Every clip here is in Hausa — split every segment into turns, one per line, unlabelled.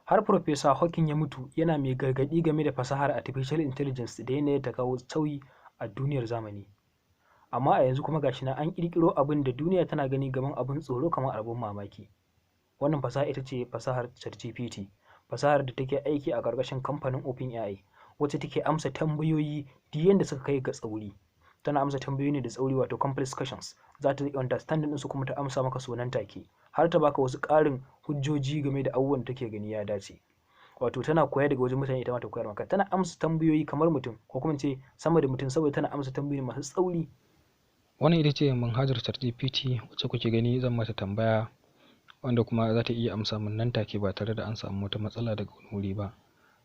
Har Professor Hawking ya mutu yana mai gargaɗi game da fasahar artificial intelligence da yanayin ta kawo sauyi a duniyar zamani. Amma a yanzu kuma gashi nan an ƙirƙiro abin da duniya tana gani gaban abin tsoro kamar abin mamaki. Wannan fasaha ita ce fasahar ChatGPT, fasahar da take aiki a ƙarƙashin kamfanin OpenAI, wacce take amsa tambayoyi duk yanda suka kai ga tsauri. Tana amsa tambayoyi ne da tsauri, wato complex questions. Za ta yi understanding ɗinsu kuma ta amsa maka su nan take, har ta baka wasu ƙarin hujjoji game da abubuwan da take gani ya dace. Wato tana koya daga wajen mutane, ita ma ta koyar maka. Tana amsa tambayoyi kamar mutum, ko kuma ce sama da mutum, saboda tana amsa tambayoyi masu tsauri.
Wannan ita ce manhajar ChatGPT wacce kuke gani. Zan mata tambaya wanda kuma za ta iya amsa min nan take ba tare da an samu wata matsala daga wani wuri ba.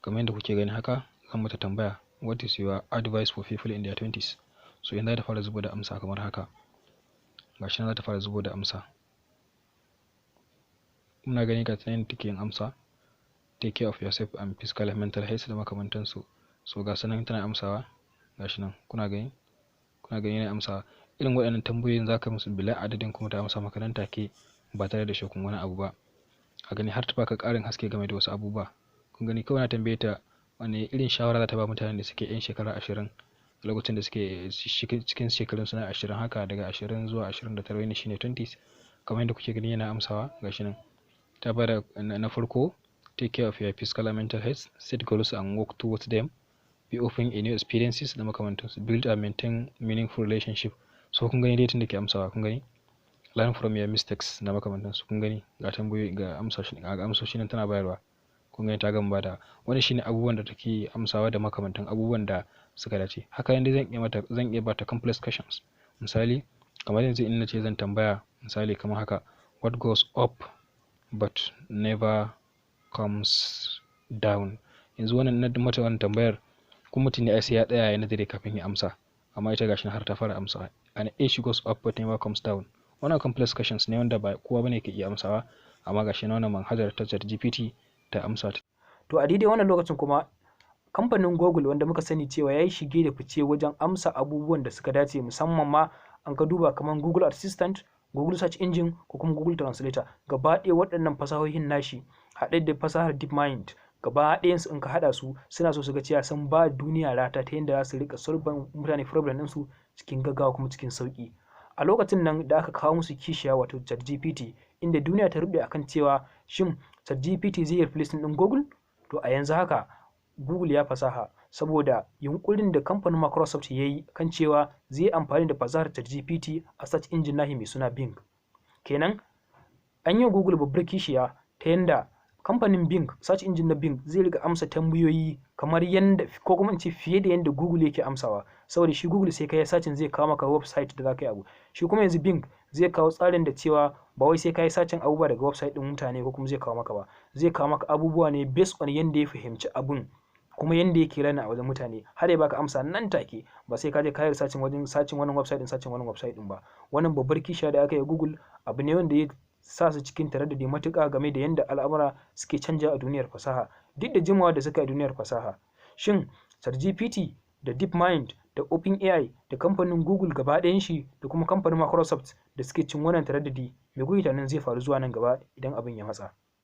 Kamar yadda kuke gani haka, zan mata tambaya, "What is your advice for people in their 20s?" So yanzu za ta fara zubo da amsa kamar haka. Gashi nan za ta fara zubo da amsa. Muna gani, ga ta yadda take yin amsa. "Take care of yourself and physical and mental health" da makamantansu. So ga su nan tana amsawa, gashi nan kuna gani? Kuna gani yana amsawa. Irin waɗannan tambayoyin za ka musu bila adadin kuma ta amsa maka nan take ba tare da shakkun wani abu ba. A gani har ta baka ƙarin haske game da wasu abubuwa. Kun gani, kawai na tambaye ta wane irin shawara za ta ba mutanen da suke 'yan shekara 20, lokacin da suke cikin shekarun suna 20 haka, daga 20 zuwa 29, wani shine 20s. Kamar yadda kuke gani yana amsawa, gashi nan. Ta bada na farko, "Take care of your physical and mental health, set goals and work towards them, be open in new experiences" da makamantansu, "build and maintain meaningful relationship." So kun gani dai tun da ke amsawa, kun gani, "Learn from your mistakes" da makamantansu. Kun gani, ga tambayoyi, ga amsoshi, ga amsoshi nan tana bayarwa. Kun gani, ta gama bada. Wannan shine abubuwan da take amsawa da makamantan abubuwan da suka dace. Haka nan dai zan iya mata, zan iya bata complex questions. Misali, kamar yanzu in nace zan tambaya, misali kamar haka, "What goes up but never comes down?" Yanzu wannan na mata wannan tambayar, kuma mutum ne ai sai ya tsaya ya nazari kafin ya amsa, amma ita gashi har ta fara amsa, "An age goes up but never comes down." Wannan complex questions ne wanda ba kowa bane ke iya amsawa, amma gashi na wannan manhajar ta ChatGPT ta amsa ta.
To, a daidai wannan lokacin kuma kamfanin Google, wanda muka sani cewa ya yi shige da fice wajen amsa abubuwan da suka dace, musamman ma an ka duba kamar Google Assistant, Google Search Engine ko kuma Google Translator, gaba ɗaya waɗannan fasahohin nashi haɗe da fasahar DeepMind, gaba ɗayansu in ka haɗa su, suna so su ga cewa sun ba duniya rata ta yadda za su rika solving mutane problem ɗinsu cikin gaggawa kuma cikin sauƙi. A lokacin nan da aka kawo musu kishiya, wato ChatGPT, inda duniya ta rubuce akan cewa shin ChatGPT zai yi replacing ɗin Google? To, a yanzu haka Google ya fasaha, saboda yunkurin da kamfanin Microsoft ya yi kan cewa zai amfani da fasahar ChatGPT a search engine nahi mai suna Bing. Kenan an yi Google babbar kishiya ta yanda kamfanin Bing, search engine na Bing, zai riga amsa tambayoyi kamar yanda, ko kuma in ce fiye da yanda Google yake amsawa, saboda shi Google sai ka yi searching zai kawo maka website da za ka yi abu. Shi kuma yanzu Bing zai kawo tsarin da cewa ba wai sai ka yi searching abubuwa daga website din mutane ko kuma zai kawo maka ba, zai kawo maka abubuwa ne based on yanda ya fahimci abun kuma yanda yake rana a wajen mutane, har ya baka amsa nan take, ba sai ka je ka yi searching wajen searching wannan website din, searching wannan website din ba. Wannan babbar kishiya da aka yi Google abu ne wanda ya sa su cikin taraddadi matuƙa game da yanda al'amura suke canja a duniyar fasaha, duk da jimawa da suka yi a duniyar fasaha. Shin ChatGPT da DeepMind da OpenAI da kamfanin Google gaba ɗayan shi da kuma kamfanin Microsoft da suke cin wannan taraddadi, me kuke tunanin zai faru zuwa nan gaba idan abin ya matsa?